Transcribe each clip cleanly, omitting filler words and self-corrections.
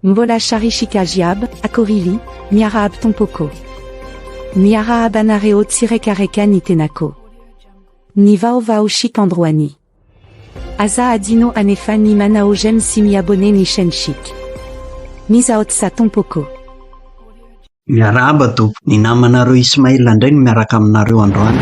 Mbola Sharishika jiaby, Akorily, Miarahaba tompoko. Miarahaba anareo tsiraikaraiky ny tenako. Ny vaovao chic androany. Aza adino anefa ny manao j'aime sy mi-abonner ny chaîne chic. Misaotsa tompoko. Miarahaba tompoko, ny namanareo Ismaël indray no miaraka aminareo androany.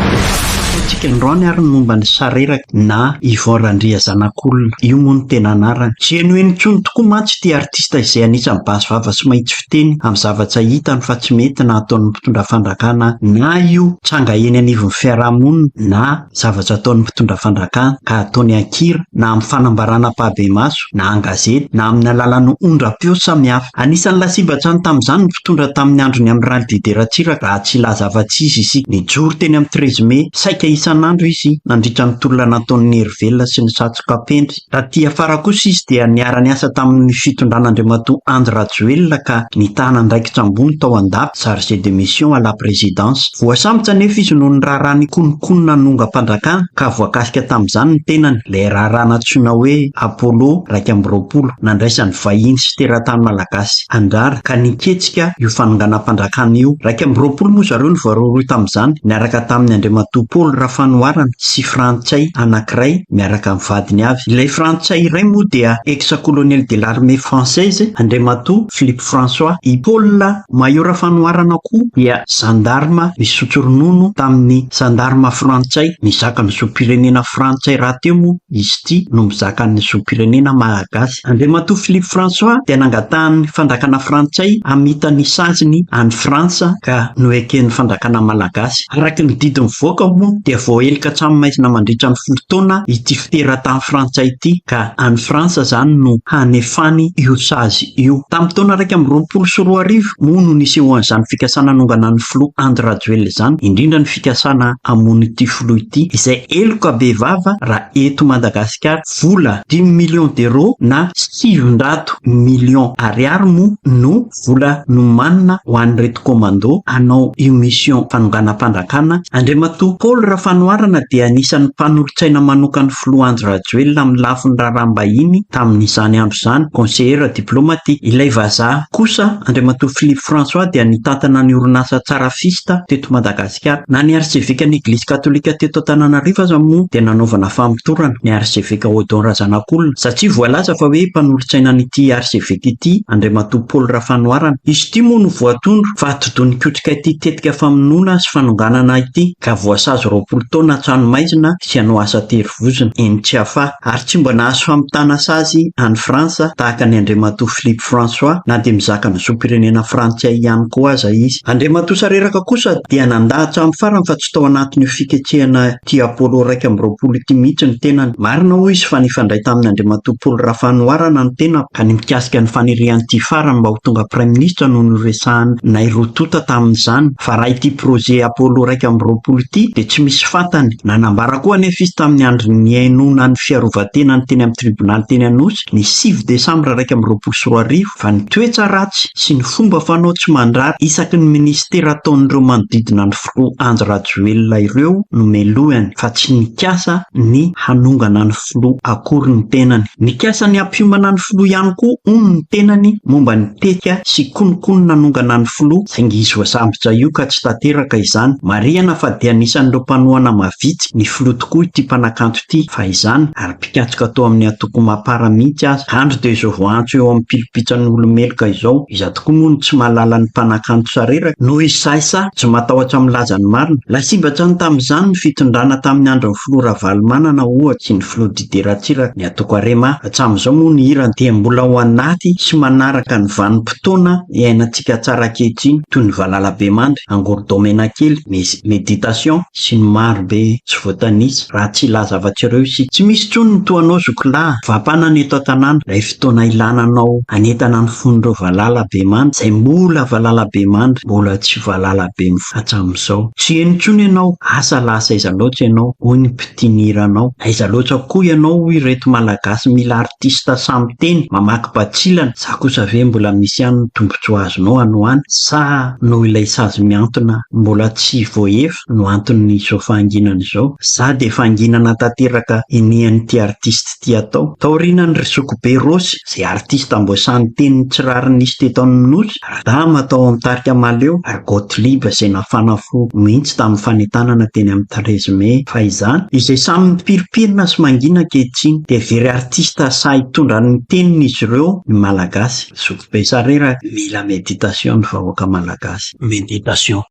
Ataontsika androany ary ny momba ny Sareraka na Yvon Randriazanakolona, io moa no tena anarany. Tsy henoheno intsony tokoa mantsy ity artista izay anisan'ny basy vava sy mahitsy fiteny amin'ny zavatra hitany fa tsy mety na ataon'ny mpitondra fanjakana na io tranga eny anivon'ny fiarahamonina na zavatra ataon'ny mpitondra fanjakana ka ataony an-kira na amin'ny fanambarana ampahibemaso na an-gazety na amin'ny alalan'ny ondrampeo samihafa. Anisan'ny lasibatra ny tamin'izany ny mpitondra tamin'ny andron'ny Amiraly Didier Ratsiraka raha tsy hilaza afa-tsy izy isika. Nijoro teny amin'ny 13 mey saika isan'andro izy nandritra ny tolona nataon'ny Herivelona sy ny Satsokapendry. Taty afara kosa izy dia niara-niasa tamin'ny fitondran'Andriamatoa Andry Rajoelina ka nitana andraikitra ambony tao an-dapa, chargé de mission à la présidence. Voasambotra anefa izy noho ny raharaha nikononkonona nongam-panjakana ka voakasika tamin'izany ny tenany, ilay raharaha nantsoina hoe Apollo 21, nandraisan'ny vahiny sy teratany malagasy anjara ka niketsika io fanonganam-panjakana io. 21 moa zareo no voarohirohy tamin'izany, niaraka tamin'ny Andriamatoa Paul Rafanoharana sy frantsay anankiray miaraka amin'ny vadiny avy. Ilay frantsay iray moa dia ex-colonel de l'armée française, Andriamatoa Philippe François. I Paul Maillot Rafanoharana koa dia zandarma misotro ronono tamin'ny zandarma frantsay. Mizaka ny zom-pirenena frantsay rahateo moa izy ity no mizaka ny zom-pirenena malagasy. Andriamatoa Philippe François dia nangatahan'ny fanjakana frantsay hamita ny saziny any Frantsa ka noeken'ny fanjakana malagasy. Araka ny didy nivoaka moa dia voaheloka an-tranomaizina mandritra ny 10 taona ity teratany frantsay ity ka any Frantsa izany no hanefany io sazy io. Tamin'ny taona 2021 moa no nisehoan'izany fikasana hanongana ny filoha Andry Rajoelina izany, indrindra ny fikasana hamono ity filoha ity, izay heloka bevava raha eto Madagasikara, vola dimy millions d'euros na 900 millions ariary moa no vola nomanina ho an'ireto commando hanao io mission fanonganam-panjakana. Andriamatoa Paul Rafanoharana dia anisan'ny mpanolotsaina manokan'ny filoha Andry Rajoelina amin'ny lafiny raharaham-bahiny tamin'izany andro izany, conseiller diplomatique. Ilay vazaha kosa, Andriamatoa Philippe François dia nitantana ny orinasa Tsarafista teto Madagasikara. Na ny arsevekan'ny Eglizy katolika teto Antananarivo aza moa dia nanaovana famotorana ny arseveka Odon Razanakolona satria voalaza fa hoe mpanolotsaina an'ity arseveka ity Andriamatoa Paul Rafanoharana. Izy ity moa no voatondro fa atidoha nikotrika ity tetika famonoana sy fanonganana ity ka voasazy 20 taona an-tranomaizina sy hanao asa an-terivozona eny Tsiafahy ary tsy mba nahazo famitana sazy any Frantsa tahaka an'i Andriamatoa Philippe François na dia mizaka ny zom-pirenena frantsay ihany koa aza izy. Andriamatoa Sareraka kosa dia nandà hatramin'ny farany fa tsy tao anatin'io fiketsehana ity Apollo 21 ity mihitsy ny tenany. Marina hoy izy fa nifandray tamin'i Andriamatoa Paul Rafanoharana ny tenako ka ny mikasika ny fanirian'ity farany mba ho tonga praiminisitra no noresahanay roa tonta tamin'izany fa raha ity projet Apollo 21 ity dia tsy misy fantany. Nanambara koa anefa izy tamin'ny andro nihainoana ny fiarovantenany teny amin'ny tribonaly teny Anosy ny 9 desambra 2021 fa ny toetra ratsy sy ny fomba fanao tsy mandrara isaky ny minisitera ataon'ireo manodidina ny filoha Andry Rajoelina ireo no melohiny fa tsy nikasa ny hanongana ny filoha akory ny tenany. Nikasa ny hampiomana ny filoha ihany koa hono ny tenany momba ny tetika sy kononkono nanongana ny filoha saingy izy voasambotra io ka tsy tanteraka izany. Marihana fa dia anisan'ireo mpanohana mavitrika ny filoha tokoa ity mpanakanto ity fahizany ary mpikatroka tao amin'ny antoko Mapar mihitsy aza. Andro dia izao voaantso eo amin'ny pilopitsan'ny olo-meloka izao. Iza tokoa moa no tsy mahalala ny mpanakanto sareraka? Noho izy sahisahy, tsy matahotra milaza ny marina. Lasibatra ny tamin'izany ny fitondrana tamin'ny andron'ny filoha Ravalomanana ohatra sy ny filoha Didier Ratsiraka, ny antoko Arema. Hatramin'izao moa ny hirany dia mbola ao anaty sy manaraka ny vanim-potoana iainantsika tsara ankehitriny toy ny valalabemandry, angorodomenakely, méditation, sy ny maro be tsy voatanisa raha tsy hilaza afa-tsy ireo isika. Tsy misy intsony ny toa anao zoky lahy, vapana ny eto an-tanàna, ilay fotoana ilana anao hanentana ny fon'ireo valala be mandry, izay mbola valala be mandry, mbola tsy valala be mifoha hatramin'izao. Tsy heno intsony ianao, asa lasa aiza loatra ianao, hoy ny mpitia ny hiranao. Aiza loatra koa ianao hoy ireto Malagasy mila artista sahy miteny, mamaky batsilana, sa kosa ve mbola misy ihany ny tombontsoa azonao any ho any, sa noho ilay sazy mihantona mbola tsy voahefa no anton'izao. fahanginana izao. Za dia fahanginana tanteraka inian'ity artiste ity atao. Taorianan'i ry Zokibe Rossy, izay artiste mbo sahy niteny ny tsy rariny nisy teto amin'ny Nosy, Radama tao amin'ny tarika Mahaleo, ary Gothlieb izay nafana fo mihitsy tamin'ny fanentanana teny amin'ny 13 mai fahizany, izay samy mipirimpirina sy mangina ankehitriny, dia very artiste sahy hitondra ny teniny izy ireo ny Malagasy. Zokibe Sareraka, mila méditation ny vahoaka Malagasy. Méditation.